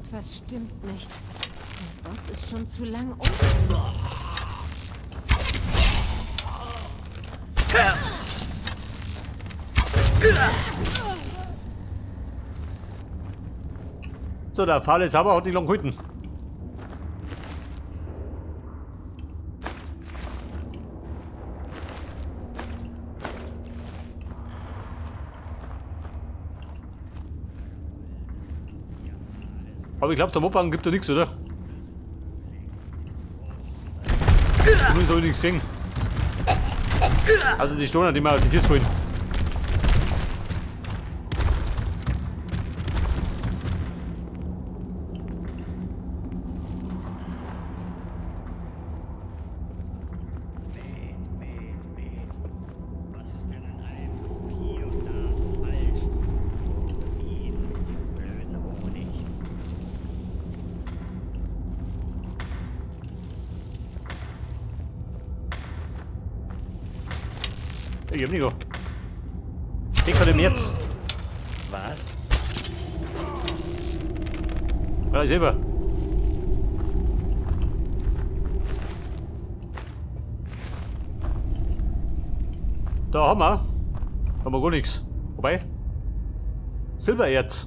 Irgendwas stimmt nicht. Der Boss ist schon zu lang unten. So, der faule Sauber hat nicht lang gehalten. Aber ich glaube, der Mobang gibt da nichts, oder? Zumindest habe ich nichts gesehen. Also die Stoner, die mir auf die Füße fallen. Met, Met, was ist denn an allem hier und da so falsch? Doofe Bienen mit ihrem blöden Honig. Ich hab nicht. Ich kann dem jetzt. Was? Ja, selber. Da haben wir. Haben wir gar nichts. Wobei. Silbererz.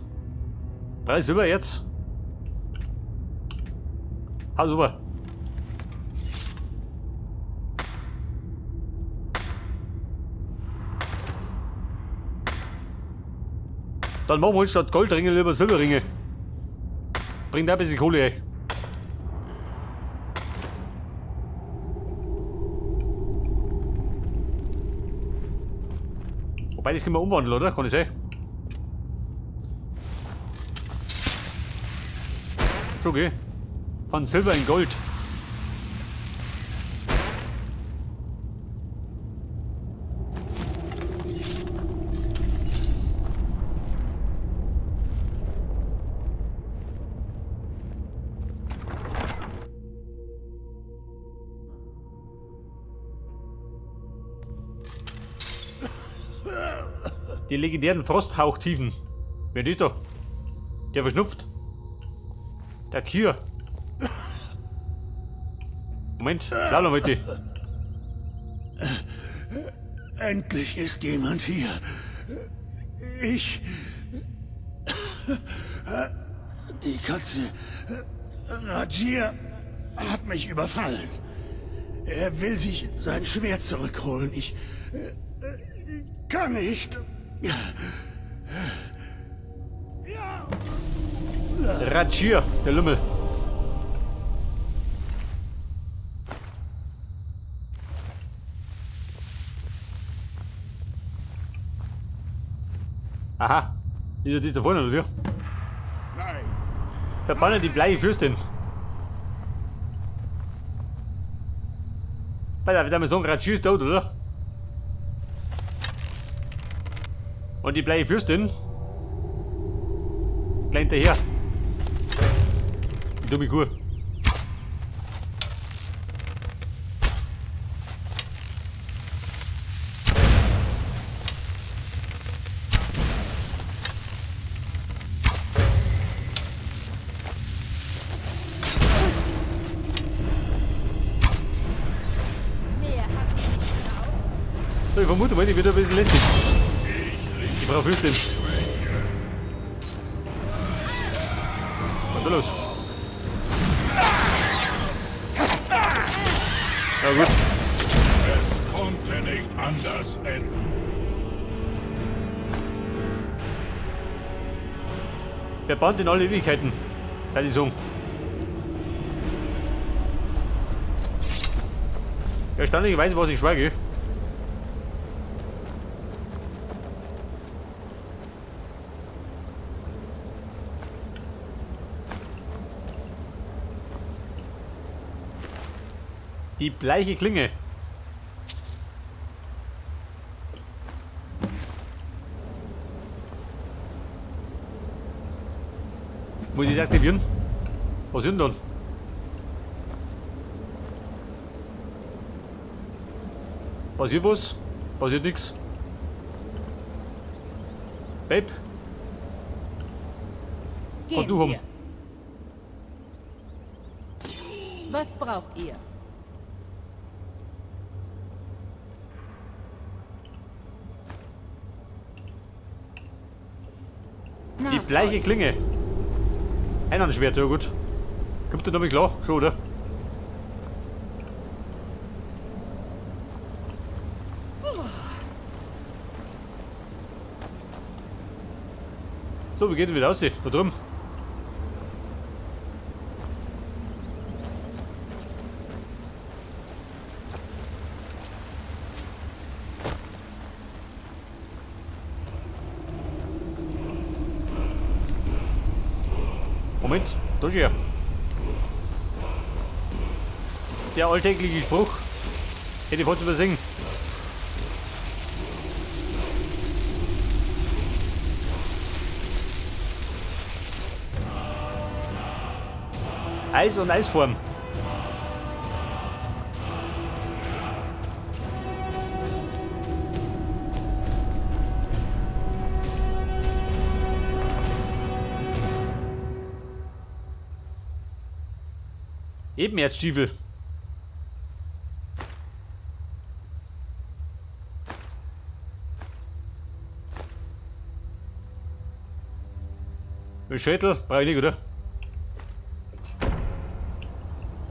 3 Silbererz. Ah, super. Dann machen wir uns statt Goldringe lieber Silberringe. Bringt ein bisschen Kohle, ey. Wobei, das können wir umwandeln, oder? Kann ich sein? Schon, okay. Von Silber in Gold. Die legendären Frosthauchtiefen. Wer ist da? Der verschnupft. Der Kier. Moment, da noch bitte. Endlich ist jemand hier. Ich. Die Katze. Rajir hat mich überfallen. Er will sich sein Schwert zurückholen. Ich kann nicht. Rajir, der Lümmel. Aha, ist ja die da vorne, oder wie? Nein. Verbanne die bleiche Fürstin. Alter, wieder mal so ein Rajir ist tot, oder? Und die bleiche Fürstin gleich hinterher. Die dumme Kuh. So, ich vermute mal, die wird ein bisschen lästig. Die Frau Fürstin. Was ist da los? Ja gut. Es konnte nicht anders enden. Verbannt in alle Ewigkeiten. Kann ich sagen. Erstaunlicherweise war es nicht schwer, gell? Die bleiche Klinge. Muss ich das aktivieren? Was ist denn dann? Passiert was? Passiert nix. Babe. Gehen du haben. wir. Was braucht ihr? Die bleiche Klinge. Einhandschwert, ja gut. Kommt der noch mal klar? Schon, oder? So, wie geht denn wieder aus? Da drüben. Moment, da ist er. Der alltägliche Spruch. Hätte ich fast übersehen. Eis und Eisform. Ebenerzstiefel. Mit Schädel brauche ich nicht, oder?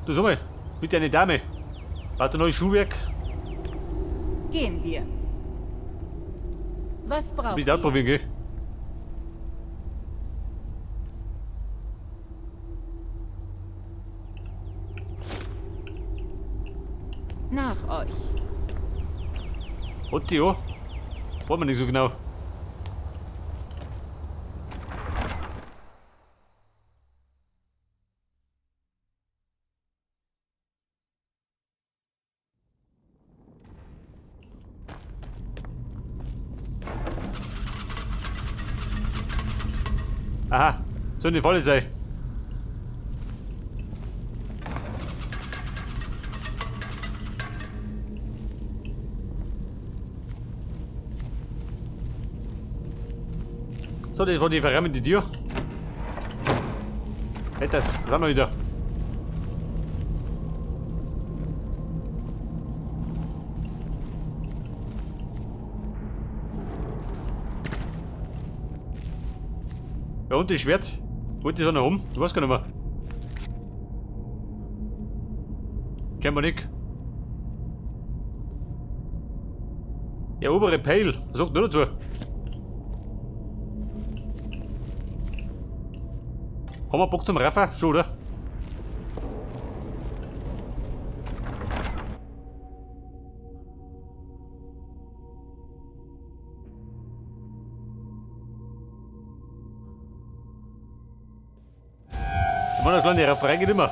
Du sag mal, bitte eine Dame. Braucht ein neues Schuhwerk? Gehen wir. Was braucht ihr? Ausprobieren, gell? Nach euch. Hat sie ja. Wollen wir nicht so genau. Aha, soll eine Falle sein. So, das war die verrammte Tür. Hey, das haben wir wieder. Ja, und das Schwert? Wollt ihr so noch rum? Du weißt gar nicht mehr. Scheinbar nicht. Ja, obere Peil. Was sagt nur dazu? Haben wir Bock zum Raffer? Schon, oder? Ich meine, das kleine Rafferei geht immer.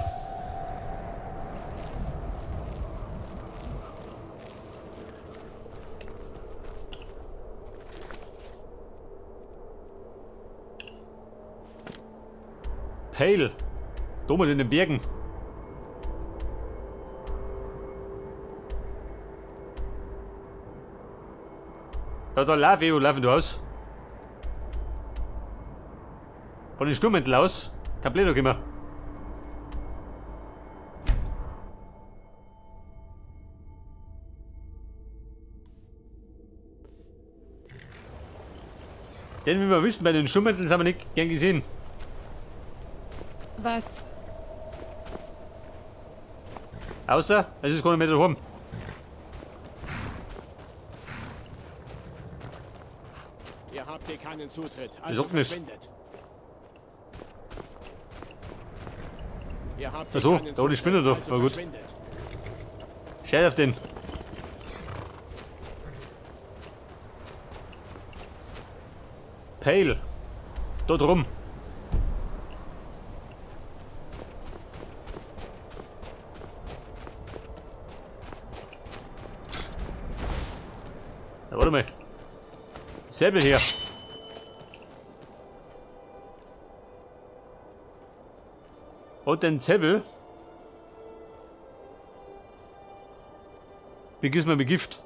Pale. Thomas in den Bergen. Ja, da laufe ich, laufen du aus. Von den Sturmmänteln aus. Kein Blöd immer. Denn wie wir wissen, bei den Sturmmänteln sind wir nicht gern gesehen. Was? Außer, es ist keiner mehr daheim. Ihr habt hier keinen Zutritt, also verschwindet. Ihr habt hier Achso, keinen da die Spinne doch. Also War gut. Scheiß auf den. Pale. Dort rum. Ja, warte mal. Säbel her. Und den Säbel. Begießen wir mit Gift.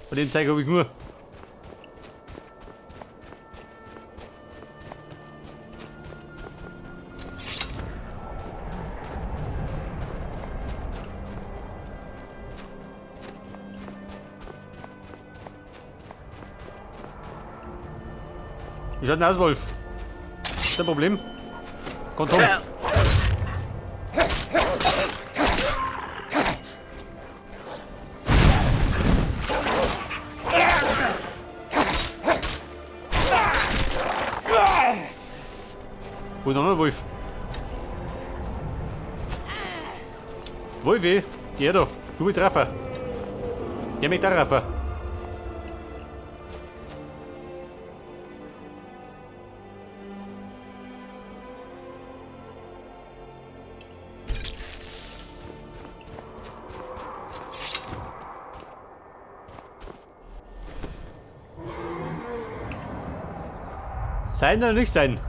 Von dem Zeug habe ich nur. Wie schaut denn aus, Wolf? Ist ein Problem? Komm, Tom. Wo ist noch ein Wolf? Wolfi, geh her da. Du willst treffen. Der möchte auch rauf. Sein oder nicht sein?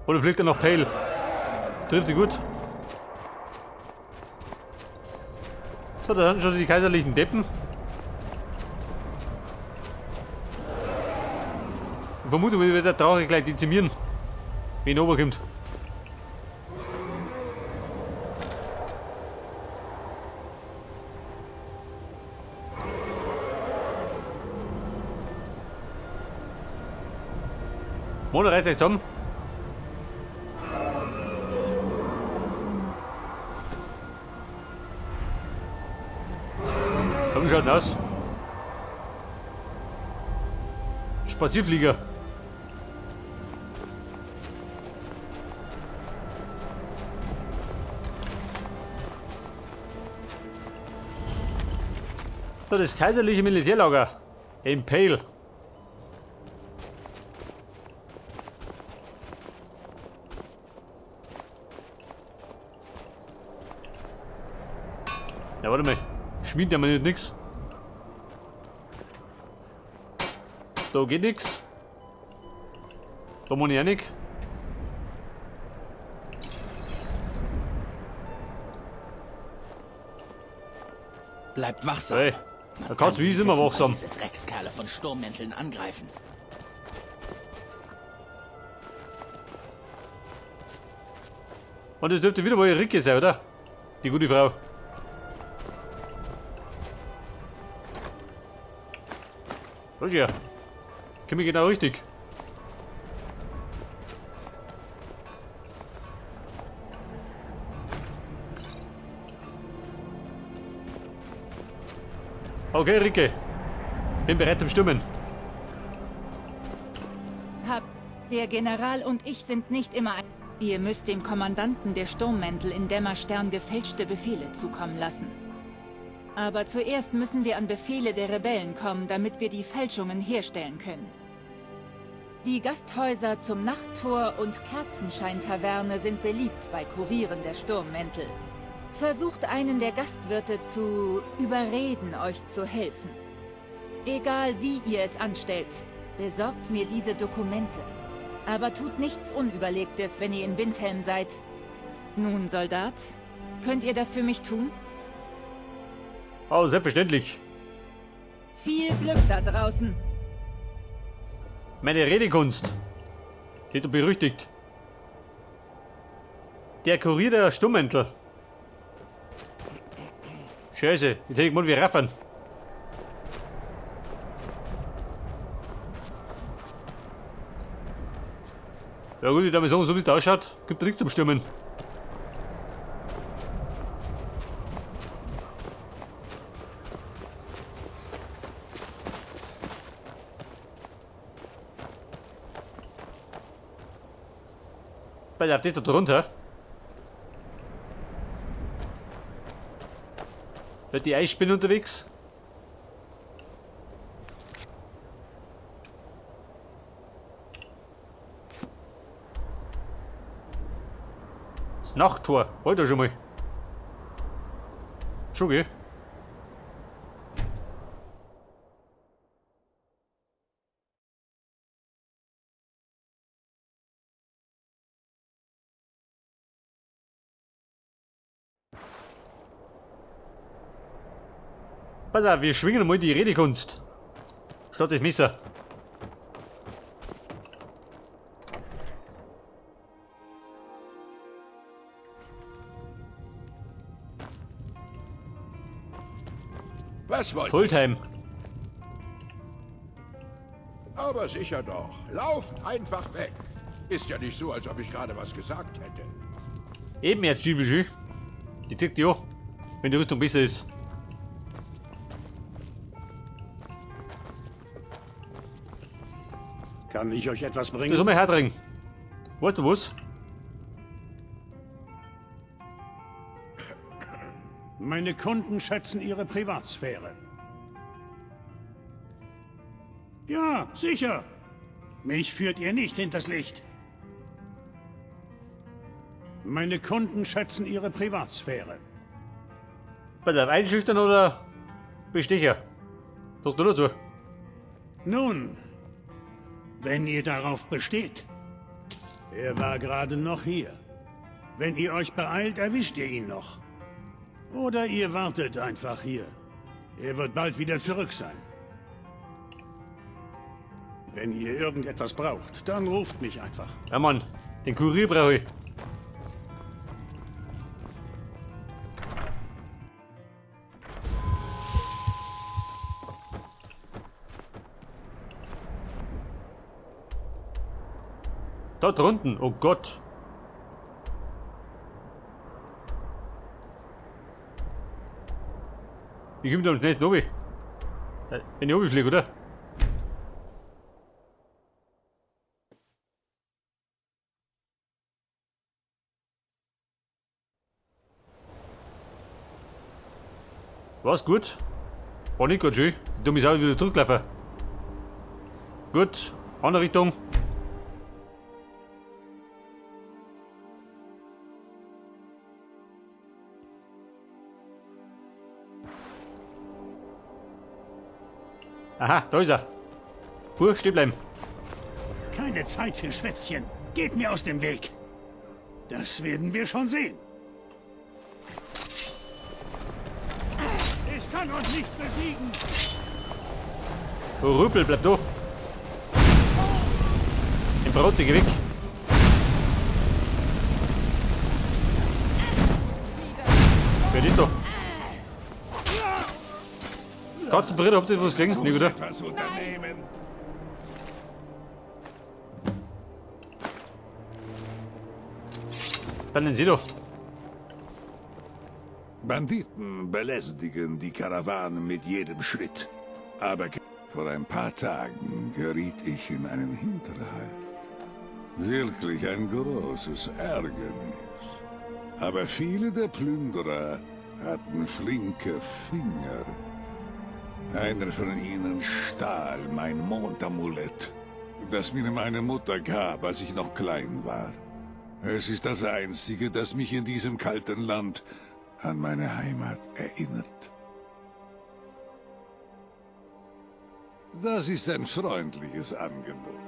Oder fliegt er noch Pale? Trifft sie gut. So, da sind schon die kaiserlichen Deppen. Ich vermute, wir wird der Drache gleich dezimieren, wenn er runterkommt. Mona, reißt euch zusammen. Komm, schaut aus. Spazierflieger. So, das kaiserliche Militärlager in Pale. Ja, warte mal. Schmieden ja mal nicht nix. Da geht nix. Da muss ich auch nicht. Bleibt wachsam. Hey, da kannst du wie immer wachsam. Diese Dreckskerle von Sturmmänteln angreifen. Und das dürfte wieder mal Ricke sein, oder? Die gute Frau. Roger. Komm ich genau richtig. Okay, Ricke. Bin bereit zum Stürmen. Der General und ich sind nicht immer ein. Ihr müsst dem Kommandanten der Sturmmäntel in Dämmerstern gefälschte Befehle zukommen lassen. Aber zuerst müssen wir an Befehle der Rebellen kommen, damit wir die Fälschungen herstellen können. Die Gasthäuser zum Nachttor und Kerzenscheintaverne sind beliebt bei Kurieren der Sturmmäntel. Versucht einen der Gastwirte zu überreden, euch zu helfen. Egal wie ihr es anstellt, besorgt mir diese Dokumente. Aber tut nichts Unüberlegtes, wenn ihr in Windhelm seid. Nun, Soldat, könnt ihr das für mich tun? Oh, selbstverständlich. Viel Glück da draußen. Meine Redekunst. Geht doch berüchtigt. Der Kurier der Sturmmäntel. Scheiße, jetzt hätte ich gemeint, wir raffern. Ja gut, ich darf sagen, so wie es da ausschaut, gibt nichts zum Stürmen. Bei der da drunter. Wird die Eisspinne unterwegs? Das Nachttor. Wollte schon mal. Schon, gell? Pass auf, wir schwingen mal die Redekunst. Statt das Messer. Was wollt ihr? Fulltime. Aber sicher doch. Lauft einfach weg. Ist ja nicht so, als ob ich gerade was gesagt hätte. Eben jetzt Stiefel, die tickt ja, wenn die Rüstung besser ist. Kann ich euch etwas bringen? Das soll mal herdringen. Weißt du was? Meine Kunden schätzen ihre Privatsphäre. Ja, sicher. Mich führt ihr nicht hinters Licht. Meine Kunden schätzen ihre Privatsphäre. Pass auf, einschüchtern oder Bestecher? Doch du dazu. Nun, wenn ihr darauf besteht. Er war gerade noch hier. Wenn ihr euch beeilt, erwischt ihr ihn noch. Oder ihr wartet einfach hier. Er wird bald wieder zurück sein. Wenn ihr irgendetwas braucht, dann ruft mich einfach. Ja Mann, den Kurier brauche ich. Dort drunten, oh Gott. Wie kommt am schnellsten runter? Wenn ich runterfliege, oder? War's gut? War nicht gut, schön. Die dumme Sau wieder zurücklaufen. Gut, andere Richtung. Aha, da ist er. Ruhe, stehen bleiben. Keine Zeit für Schwätzchen. Geht mir aus dem Weg. Das werden wir schon sehen. Ich kann euch nicht besiegen. Oh, Rüppel, bleib da. Im Brot, geh weg. Wer ist da? Katzenbrille, habt ihr was gesehen? Nicht, oder? Dann den Sie doch. Banditen belästigen die Karawanen mit jedem Schritt. Aber vor ein paar Tagen geriet ich in einen Hinterhalt. Wirklich ein großes Ärgernis. Aber viele der Plünderer hatten flinke Finger. Einer von ihnen stahl mein Mondamulett, das mir meine Mutter gab, als ich noch klein war. Es ist das Einzige, das mich in diesem kalten Land an meine Heimat erinnert. Das ist ein freundliches Angebot.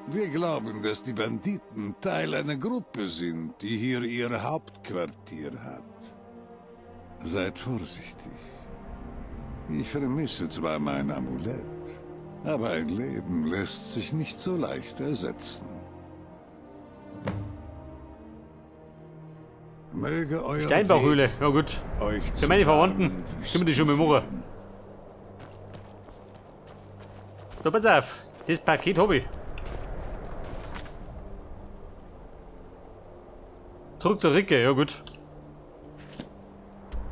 Wir glauben, dass die Banditen Teil einer Gruppe sind, die hier ihr Hauptquartier hat. Seid vorsichtig. Ich vermisse zwar mein Amulett, aber ein Leben lässt sich nicht so leicht ersetzen. Möge euer Steinbauchhöhle, ja gut. Euch Für meine Verwandten können wir die schon mal machen. So, pass auf, das Paket hab ich. Zurück zur Ricke, ja gut.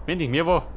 Wenn nicht mehr war.